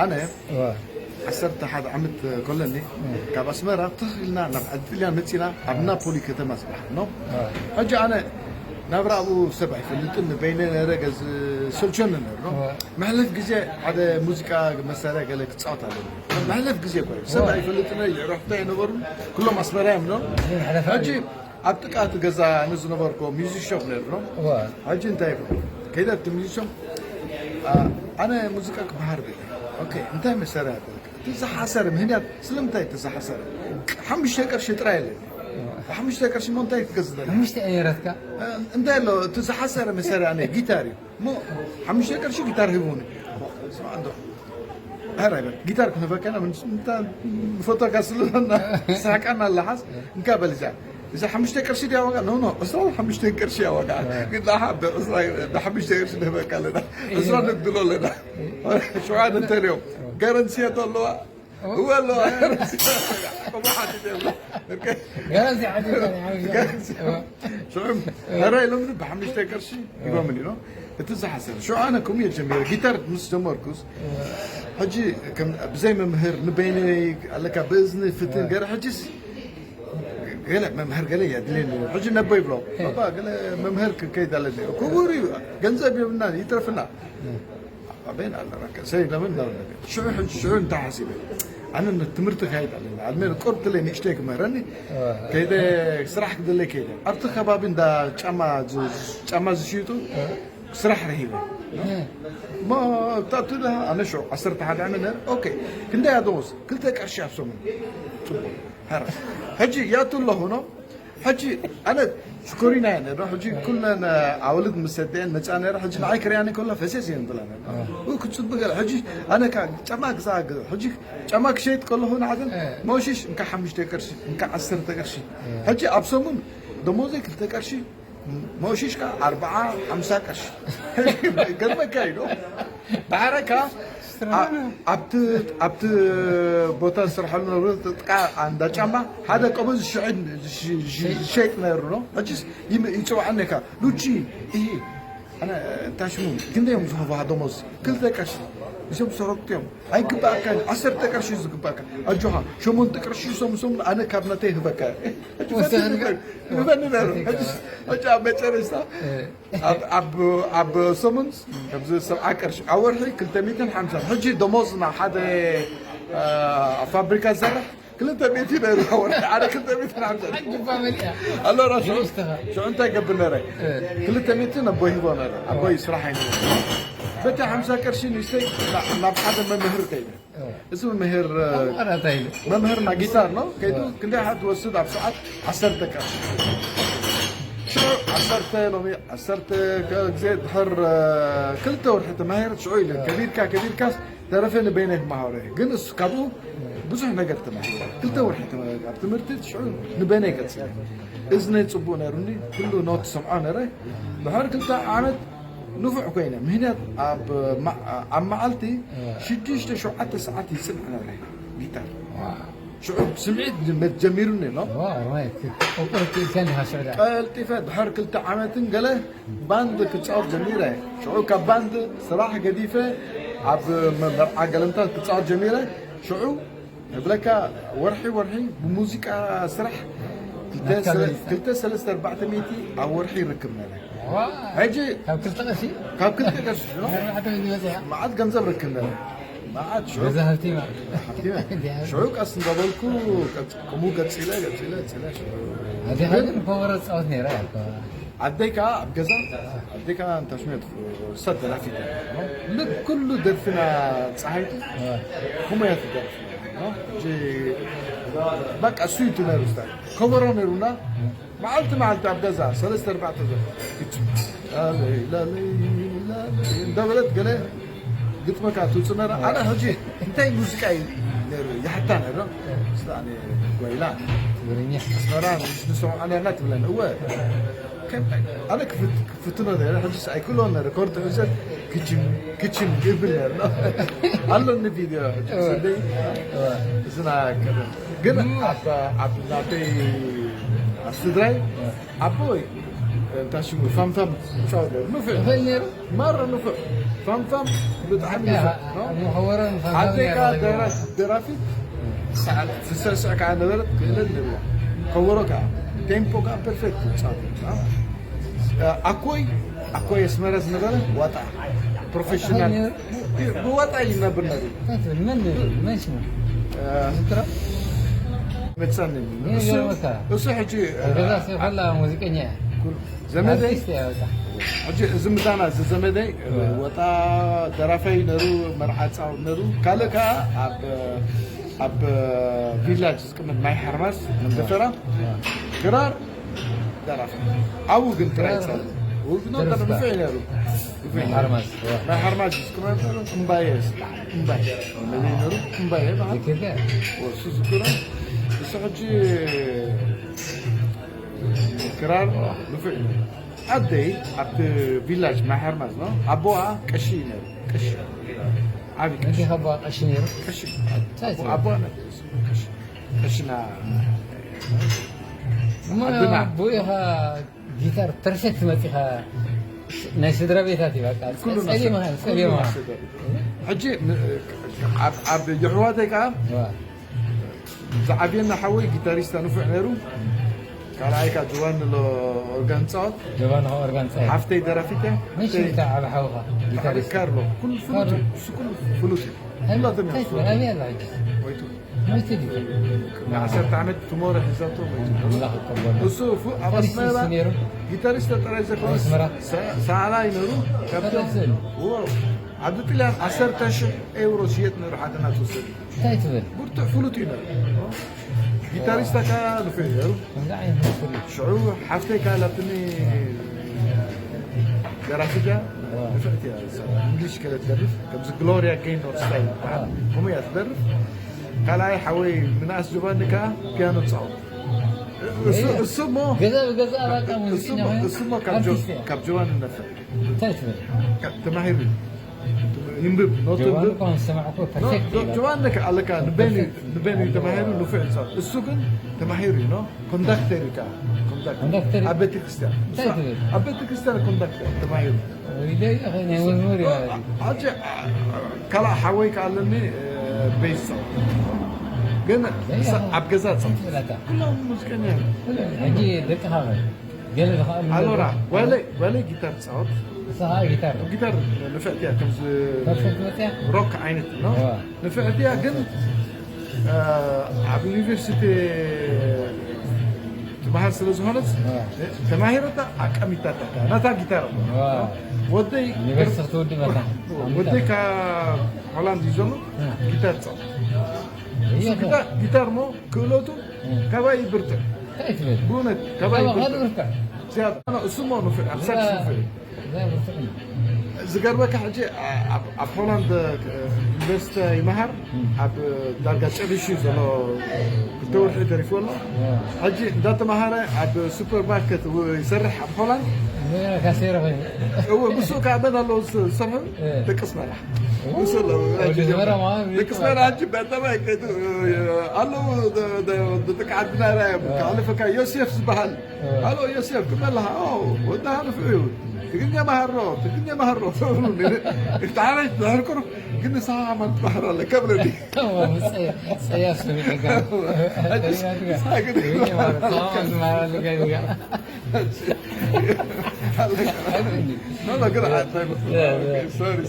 ኣነ ዓሰርተ ሓደ ዓመት ከለኒ ካብ ኣስመራ ትኽ ኢልና ናብ ዓዲ ጥልያን መፂና ኣብ ናፖሊ ከተማ ዝበሃል ነው። ሕጂ ኣነ ናብራ ኣብኡ ሰብ ኣይፈልጥን፣ ንበይነ ነረ ገዝ ሰልቸኒ ነሩ ነው። መሕለፍ ግዜ ሓደ ሙዚቃ መሳርያ ገለ ክፃወት ኣለኒ። መሕለፍ ግዜ እኮ እዩ። ሰብ ኣይፈልጥን፣ ይዕረፍታ ኣይነበሩን፣ ኩሎም ኣስመራ እዮም ነው። ሕጂ ኣብ ጥቃ እቲ ገዛ ንዝነበርኩ ሚውዚክ ሾፕ ነሩ ነው። ሕጂ እንታይ ይብሉ? ከይደ እቲ ሚውዚክ ሾፕ፣ ኣ፣ ኣነ ሙዚቃ ክበሃር ብለ። ኦኬ፣ እንታይ መሳርያ ኣለካ? እቲ ዝሓሰረ ምህንያት፣ ስለምንታይ እቲ ዝሓሰረ? ሓሙሽተ ቅርሺ ጥራይ ኣለኒ። ሓሙሽተ ቅርሺ እሞ እንታይ ክትገዝእ ደለኻ? ሓሙሽተ እየ ነረትካ? እ፣ እንታይ ኣሎ? እቲ ዝሓሰረ መሳርያ ኣነ ጊታር እዩ። እሞ ሓሙሽተ ቅርሺ ጊታር ሂቡኒ። ስማዕ እንዶ። ኧረ በል፣ ጊታር ክንህበካ ኢና፣ ምን-፣ እንታ ንፈቶካ ስለና፣ ስሕቃና ኣለሓስ፣ እንካ በል እዚኣ። እዛ ሓሙሽተ ቅርሺ ድያ ዋጋ? ኖ፣ ኖ፣ ዕስራን ሓሙሽተን ቅርሺ እያ ዋጋ። ግን ንኣኻ ብዕስራ፣ ብሓሙሽተ ቅርሺ ንህበካ ኣለና። ዕስራ ነግድሎ ኣለና። ሸውዓተ እንተልዮም። ጋረንሲ እያ ኣለዋ። እወ ኣለዋ። ከምኡ ሓቲተ እብላ። ጋረንሲ ሓቲተ እያ። ሽዑ ሕራይ ኢሎምኒ ብሓሙሽተ ቅርሺ ሂቦምኒ ነው። እቲ ዝሓሰረ። ሽዑ ኣነ ከምኡ እየ ጀሚረ። ጊታር ምስ ጀመርኩስ፣ ሕጂ ከም ብዘይ መምህር ንበይነይ ኣለካ ብእዝኒ ፍትን ገይረ፣ ሕጂስ ገለ መምህር ገለ እየ ድልየኒ። ሕጂ ነቦ ይብሎ፣ "ባባ፣ ገለ መምህር ክከይድ ኣለኒ። ክቡር እዩ፣ ገንዘብ የብልና፣ ይትረፍና." ኣበይን ኣለና፣ ከሰይ ለምን እንዳበለ። ሽዑ ሕጂ፣ ሽዑ እንታይ ሓሲበ? ኣነ ን-፣ ትምህርቲ ከይድ ኣለኒ። ኣልሜን ቁርብ ትለይ ንእሽተይ ክምህረኒ፣ ከይደ ስራሕ ክደለይ ከይደ። ኣብቲ ከባቢ እንዳ ጫማ ዝ-፣ ጫማ ዝሽይጡ ስራሕ ረሂበ። እሞ ታቱ ዳ ኣነ ሽዑ ዓሰርተ ሓደ ዓመት ነይረ። ኦኬ፣ ክንደይ እያ ደሞዝ? ክልተ ቅርሺ ኣብ ሰሙን። ጽቡቕ። ሕራይ። ሕጂ ያቱ ኣለኹ ነው። ሕጂ ኣነ ሽኮሪና እየ ነይረ። ሕጂ ኩለን ኣዋልድ ምስ ሰደን መጻ ነይረ። ሕጂ ንዓይ ክሪኣኒ ከሎ ፈሴስ እየን ብላ ነይረ። ኡ ክጽብቅ እየ። ሕጂ ኣነ ካ ጫማ ግዛ ግዛ። ሕጂ ጫማ ክሸይጥ ከለኹ ንዓተን እ። መውሽሽ እንካ ሓሙሽተ ቅርሺ፣ እንካ ዓሰርተ ቅርሺ። ሕጂ ኣብ ሰሙን ደሞዘይ ክልተ ቅርሺ፣ መውሽሽ ካ ኣርብዓ፣ ሓምሳ ቅርሺ። ገርመካ እዩ ዶ? ባዕረካ አ-፣ ኣብቲ፣ ኣብቲ ቦታ ዝሰርሐሉ ነበሩ ጥቃ እንዳ ጫማ ሓደ ቆመ ዝሸይጥ፣ ዝሽ-፣ ዝሽ-፣ ዝሸይጥ ነይሩ ነው። ሕጂስ ይም-፣ ይፅውዓኒ እካ፣ "ሉቺ፣ ይሄ፣ ኣነ፣ እንታይ ሽሙ፣ ክንደይ እዮም ዝህቡኻ ደሞዝ?" "ክልተ ቅርሺ፣ እዞም ሰረቅቲ እዮም፣ ኣይግባእካን፣ ዓሰርተ ቅርሺ እዩ ዝግባእካ፣ ኣጆኻ፣ ሸሞንተ ቅርሺ ሶም ሶም ኣነ ካብ ናተይ ይህበካ እየ." ሕጂ ወሰኽን ፈትኒ፣ ፈትኒ ነይሩ። ሕጂ፣ ሕጂ ኣብ መጨረሽታ፣ እ። ኣብ፣ ኣብ፣ ኣብ ሰሙን ከምዚ ሰብዓ ቅርሺ፣ ኣብ ወርሒ ክልተ ሚእትን ሓምሳን። ሕጂ ደሞዝና ሓደ፣ እ፣ ኣብ ፋብሪካ ዝሰርሕ ክልተ ሚእቲ ነይሩ፣ ኣብ ወርሒ ሓደ ክልተ ሚእትን ሓምሳን። ዓጅባ መሊኣ። ኣሎ ራሱ ንእሽተኻ። ሽዑ እንታይ ገብር ነረ? እ። ክልተ ሚእቲ ነቦይ ሂቦ ነረ። ኣቦይ ስራሕ ኣይነበረ። በቲ ሓምሳ ቅርሺ ንእሽተይ ና-፣ ናብ ሓደ መምህር ከይደ። እዚ መምህር፣ መምህር ና ጊታር ነው። ከይዱ ክንደይ ሓ ትወስድ ኣብ ሰዓት? ዓሰርተ ቅርሺ። ሽዑ ዓሰርተ ሎሚ ዓሰርተ ግዜ ድሕር ክልተ ወርሒ ተማሂር ሽዑ ኢለ ከቢድካ ከቢድካስ ተረፈ ንበይነ ክመሃሮ እየ። ግን እሱ ካብኡ ብዙሕ ነገር ተማሂረ። ክልተ ወርሒ ተማሂረ ኣብ ትምህርቲ ሽዑ ንበይነ ይቀጽለ። እዝነይ ጽቡቕ ነይሩኒ። ኩሉ ኖት ሰምዖ ነረ። ድሕር ክልተ ዓመት ንፉዕ ኮይነ። ምክንያት ኣብ ማ-፣ ኣብ መዓልቲ ሽዱሽተ ሸውዓተ ሰዓት ይጽንዕ ነረ ጊታር። ሽዑ ስምዒት ጀሚሩኒ ነው። ቀልጢፈ ድሕር ክልተ ዓመትን ገለ ባንድ ክጻወት ጀሚረ። ሽዑ ካብ ባንድ ስራሕ ገዲፈ ኣብ መ-፣ መርዓ ገለምታት ክጻወት ጀሚረ። ሽዑ እብለካ ወርሒ ወርሒ ብሙዚቃ ስራሕ ክልተ ናትካ ሰለ-፣ መሊስካ? ክልተ ሰለስተ ኣርባዕተ ሚእቲ ኣብ ወርሒ ይርክብ ነረ። ዋ! ሕጂ ካብ ክልተ ቅርሺ? ካብ ክልተ ቅርሺ ነው። ኣርባዕተ ሚእቲ በጺሓ? መዓት ገንዘብ ርክብ ነረ። መዓት ሽዑ ገዛ ሃብቲ ማለት። ሃብቲ ማለት። እንዲያ። ሽዑ ቀስ እንዳበልኩ ቀጽ-፣ ከምኡ ገጺለ፣ ገጺለ፣ ገጺለ ሽዑ። ኣዴኻ ግን ኮበሮ ትጻወት ነይራ እያ እኮ። ኣደይ ከኣ ኣብ ገዛ፣ ኣደይ ከኣ እንታሽመት ሰደራፊት ነው። ልክ ኩሉ ደርፍና ጸሃይቱ እ። ኩመያት ደርፍ ነው። እንጂ በቃ እሱ እዩ ነይሩ ስታ። ከበሮ ነይሩና። መዓልቲ መዓልቲ ኣብ ገዛ ሰለስተ ኣርባዕተ ዘ-፣ ክች-፣ ላለይ፣ ላለይ፣ ላለይ እንዳበለት ገለ ግጥመካ ትውጽእ ነራ። ኣነ ሕጂ እንታይ ሙዚቃ እዩ ነይሩ ይሓታ ነይሩ። ስታ ኣነ ጓይላ ትግርኛ። ኣስመራ ንስ-፣ ንሰምዖ ነርና ትብለን። እወ። ከም ኣነ ክፍት-፣ ክፍትኖ ነይረ፣ ሕጂስ ኣይክእልዎን ነይረ። ኮርት ሕዘት ክችም፣ ክችም ይብል ነይረ። ኣሎኒ ቪድዮ ሕጂ እወ። ስደይ እወ። እዝና ቀደም። ግን እወ። ኣብ፣ ኣብ ናተይ፣ ኣብ ስድራይ፣ ኣቦይ፣ እንታይ ሽሙ፣ ፋምፋም ይጻወት ነይሩ። ንፉዕ። ይኽእል ነይሩ? ማራ ንፉዕ። ፋምፋም ብጣዕሚ ይፈ-፣ ኖ? መኸበሮ ምሳን ዓደይ ከኣ ገይራ ደራ-፣ ደራፊት ሰዓት ትሰስዕ ከኣ ነበረት፣ ክእለት ነብያ። ከበሮ ከኣ፣ ቴምፖ ከኣ ፐርፌክት ትጻወት። አ-፣ ኣኮይ፣ ኣኮይ ኣስመራ ዝነበረ ዋጣ፣ ፕሮፌሽናል። ዋጣ ነይሩ? ብዋጣ ይነብር ነሩ። እንታይ ትብል? መን ነይሩ? መን ሽሙ? አ፣ ዝክሮ? መጻኒ። እሱ፣ ይገርመካ። እሱ ሕጂ፣ ኣብ ገዛ አ፣ ሲኾላ ሙዚቀኛ እያ። ኩሉ ዘመደይ፣ ኣርቲስት እያ በቃ። ሕጂ እዚ ምሳና፣ እዚ ዘመደይ፣ እዋ። ወጣ ደራፋይ ነሩ፣ መርዓ ጻው ነሩ። ካልእ ከኣ ኣብ፣ ኣብ ቪላጅ ዝቅመጥ ማይ ሓርማዝ፣ መንደፈራ፣ እዋ። ክራር ደራፋይ። ኣብኡ ግን ጥራይ ክራር ጻው። ውግኖ ደርፍካ። ንፍዕ ነሩ። ንፍዕ ማይ ነሩ። ሓርማዝ፣ እዋ። ማይ ሓርማዝ ዝቅመጥ ነሩ፣ እምባየ፣ እምባየ። ነሩ፣ እምባየ በዓል። ዝክር ከ? ወሱ ዝክሮ። እሱ ሕጂ ክራር ንፉዕ እዩ። ኣደይ ኣብቲ ቪላጅ ማይ ሓርማዝ ነው። ኣቦኣ ቀሺ እዩ ነይሩ። ቀሺ። ዓቢ ቀሺ። እንዲኻ ኣቦኣ ቀሺ ነይሩ? ቀሺ። እንታይ ኣቦ-፣ ትብል? ኣቦኣ ነይሩ። ቀሺ። ቀሽና እሞ ኣቦ ኢኻ ጊታር ተርሴት ትመጺኻ ናይ ስድራ ቤታት እዩ በቃ። ኩሉ ጸሊም ናሰ-፣ ኢኻ፣ ኩሉ ጸሊም ኢኻ። ናሰ-፣ ሕጂ ን-፣ ኣብ፣ ኣብ የሕዋተይ ከኣ ዋ። ዝዓብየና ሓወይ ጊታሪስታ ንፉዕ ነይሩ። ካልኣይ ከኣ ጆባኒ ኣሎ ኦርጋን ጻወት። ጆባኒ ከኣ ኦርጋን ጻወት። ሓፍተይ ደራፊት እያ። መን ሽም እታ ዓቢ ሓውኻ ጊታሪስታ? ካርሎ። ኩሉ ፍሉጥ እዩ። እሱ ኩሉ ፍሉጥ እዩ። ኣይ፣ ኩላቶም እዮም እንታይ ትብል? ፍሉጥ። ኣበይ ኣላ ሕጂ? ሞይቱ። ሞይቱ ድዩ? ንዓሰርተ ዓመት ትሞረ ሒዛቶ ሞይቱ። ኣምላኽ ይቀበሎ። እሱ ፉ-፣ ኣብ ታሪክ ኣስመራ እሱ ነይሩ? ጊታሪስታ ጥራይ ዘይኮነስ ኣስመራ? ሰ-፣ ሰኣላይ ነይሩ። ካብቶም ታሪክ ስእሊ? ዎ፣ ዓዲ ጥልያን ዓሰርተ ሽሕ ኤውሮ ዝሽየጥ ነይሩ ሓደ ናቱ ስእሊ። እንታይ ትብል? ብርቱዕ ፍሉጥ እዩ ነይሩ። ጊታሪስታ ከኣ ንፉዕ እዩ ነይሩ። ከምዚ ዓይነት ፍሉጥ። ሽዑ ሓፍተይ ከኣ ላትኒ ደራፊት እያ። ዋ። ንፍዕቲ እያ። እዛ እንግሊሽ ገለ ትደርፍ። ከምዚ ግሎሪያ ጌይኖር ስታይል ይበሃል። ዋ። ከምኡ እያ ትደርፍ። ካልኣይ ሓወይ ምንኣስ ጆባኒ ከኣ ፒያኖ ትጻወት። እሱ፣ እየ። እሱ እሞ፣ ገዛ ብገዛ በቃ እሱ ሙዚቀኛ እሞ፣ ኮይኑ እሱ እሞ ካብ ጆ-፣ ኣርቲስት እያ። ካብ ጆባኒ ነፍዕ። እንታይ ትብል? ካብ ተማሂሩ። ይንብብ፣ ኖት ጆባኒ ይንብብ። እኮ ዝሰማዕኩ ኖ-፣ ፐርፌክት ጆ-፣ እዩ። ጆባኒ ከ ኣለካ፣ ንበይኑ፣ ፐርፌክት። ንበይኑ ተማሂሩ፣ ንፉዕ ይጻወት። እሱ ግን ተማሂሩ እዩ፣ ኖ? ኮንዳክተር እዩ ከኣ። ኮንዳክተር። ኮንዳክተር እዩ። ኣብ ቤተክርስትያን። እንታይ ትብል? ኣብ ቤተክርስትያን ኮንዳክተር ተማሂሩ። ወይ ደይ፣ ናይ መዝሙር እዩ ማለት እዩ። ኣጀ-፣ ካልእ ሓወይ ከኣ ኣለኒ፣ እ፣ ቤዝ ይጻወት። ግን ደይ፣ ምሳ-፣ ኣብ ገዛ ይጻወት። እንታይ ትብል ኣታ? ኩሎም ሙዚቀኛ እዮም። ኩሎም፣ ሕጂ ደቅኻ ኸ? ገለ ዝኸኣሉ ኣለዉ ኣለዉ። ራ-፣ ጓለይ፣ ጓለይ ጊታር ትጻወት። ንስኻ ጊታር? ጊታር ንፍዕቲ እያ፣ ከምዚ ፐርፌክት መጽያ? ሮክ ዓይነት ነው። እዋ። ንፍዕቲ እያ፣ ግን፣ እ፣ ኣብ ዩኒቨርሲቲ ትመሃር ስለ ዝኾነት፣ እዋ። ተማሂረታ ኣቀሚጣታ፣ ናታ ጊታር። እዋ። ወደይ ዩኒቨርሲቲ ክትውድእ መታ። ወደይ ካብ ሆላንድ እዩ ዘሎ፣ እ። ጊታር ትጻወት። እየ እሱ ከ? ጊታር፣ ጊታር እሞ ክእለቱ እ። ካባይ ይብርትዕ። እንታይ ትብል? ብእውነት፣ ካባይ ካባኻ ይብርትዕ። ይብርትዕ? ዝያዳ፣ እሱ እሞ ንፉዕ፣ ኣብ ሳክስ እዛ፣ ንፉዕ። እዛ ብርትዕ እዩ። ዝገርመካ ሕጂ፣ ኣ-፣ ኣብ፣ ኣብ ሆላንድ፣ እ፣ ዩኒቨርሲቲ ይመሃር፣ እ። ኣብ ዳርጋ ጨሪሹ ዘሎ ክልተ ወርሒ ተሪፉ ኣሎ። እ። ሕጂ እንዳተማሃረ ኣብ ሱፐርማርኬት ው-፣ ይሰርሕ ኣብ ሆላንድ። እ፣ ካሴረ ኮይኑ። እወ፣ ምስኡ ከኣ መን ኣለዉ ዝ-፣ ዝሰርሑ? እ። ደቂ ኣስመራ። ኡ፣ ምስ ኣለዉ፣ ወዲ ሕጂ ኣስመራ ጀምር። ማለት ደቂ ኣስመራ ሕጂ ብዕጠባ ይከዱ፣ ኣለዉ፣ ደ-፣ ደ-፣ ደቂ ዓድና ራዮም፣ እ። ክሓልፈካ ዮሴፍ ዝበሃል። እ። ሃሎ ዮሴፍ፣ ከመይ ኣለኻ? ኦ፣ ወዲ ሃልፍ እዩ። ትግርኛ መሃሮ፣ ትግርኛ መሃሮ። ተብሉኒ። እታ ሓራይ ትሕርቅሩ፣ ግን ንስኻ ከማን ትመሃር ኣለካ ብለኒ። ኦ፣ ጸ-፣ ጸያፍ ስሚዕ ኢልካ። ሕጂ ንስኻ ግን ትግርኛ መሃሮ፣ ንስኻ ከማን ትመሃር ኣለካ ኢልካ። ኣለካ። ኖ፣ ኖ፣ ግን ያ። ሶሪ።